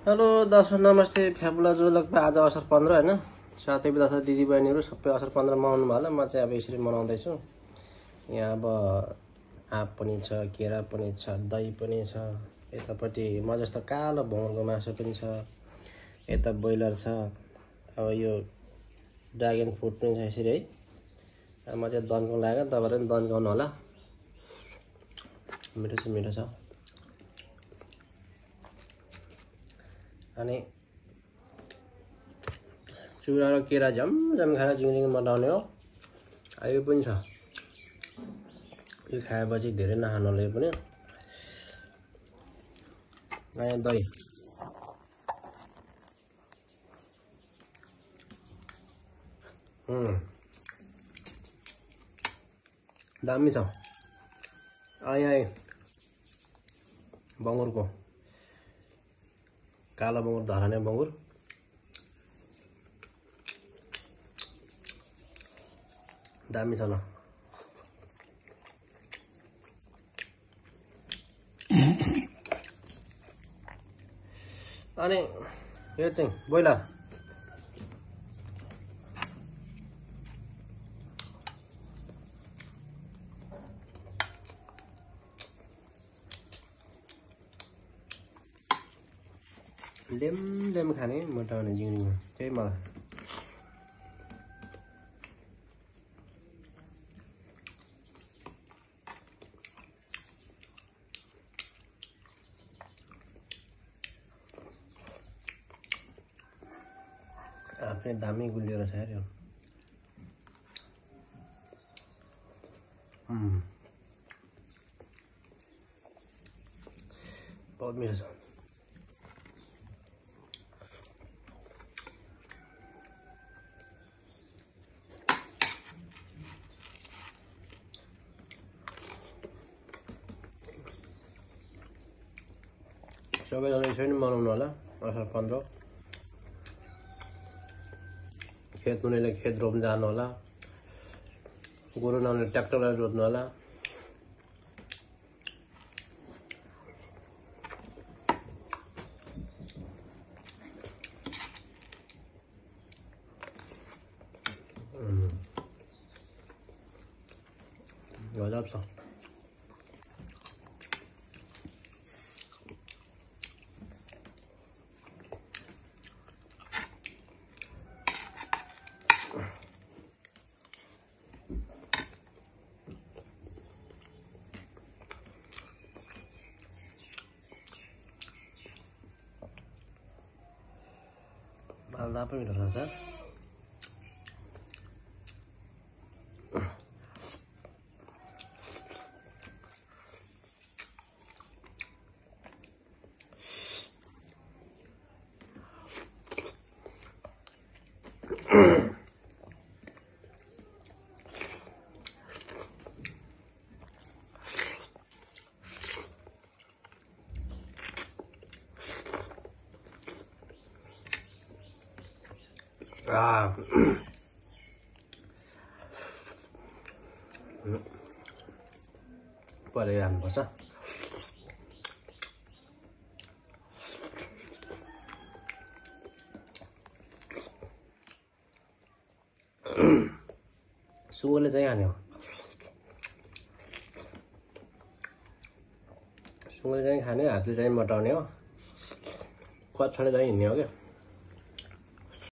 Hello दर्शक नमस्ते फ्याबुलाजु लगभग आज असार 15 हैन साथै विद्यार्थी दिदीबहिनीहरु सबै असार 15 मनाउनु भयो होला म चाहिँ अब यसरी मनाउँदै छु। यहाँ अब आँप पनि छ, केरा पनि छ, दही पनि छ, यतापटि म जस्तो कालो भँगुरको मासु पनि छ, यता ब्रोइलर छ, अब यो ड्रागन फ्रुट पनि छ यसरी है। म चाहिँ दन्काउन लागेको तपाईहरु पनि दन्काउनु होला। मिठो छ। अनि चुरा र केरा झमझम खाएर जिङजिङ मटाउने हो। यो पनि छ। यो खाएपछि धेरै नखानु होला यो पनि। यहाँ दही। दामी छ। यहाँ बङ्गुरको कालो बङ्गुर धराने बङ्गुर दामी छ ल। अनि यो चाहिँ ब्रोइलर लेम खाने मोटाउने जिउँदो त्यही मलाई आफ्नै दामी गुलिएर छ यार यो। बहुत मिठो छ। सबैजना यसरी नै मनाउनु होला असार 15। खेत हुनेले खेत रोप्न जानु होला, गोरु नहुनेले ट्र्याक्टरलाई जोत्नु होला। गजब छ। मालदा पनि रहेछ। पहिले राख्नुपर्छ। सुँगुरले चाहिँ खाने हो। सुँगुरले चाहिँ खाने, हातले चाहिँ मटाउने हो, कच्छाले चाहिँ हिँड्ने हो क्या।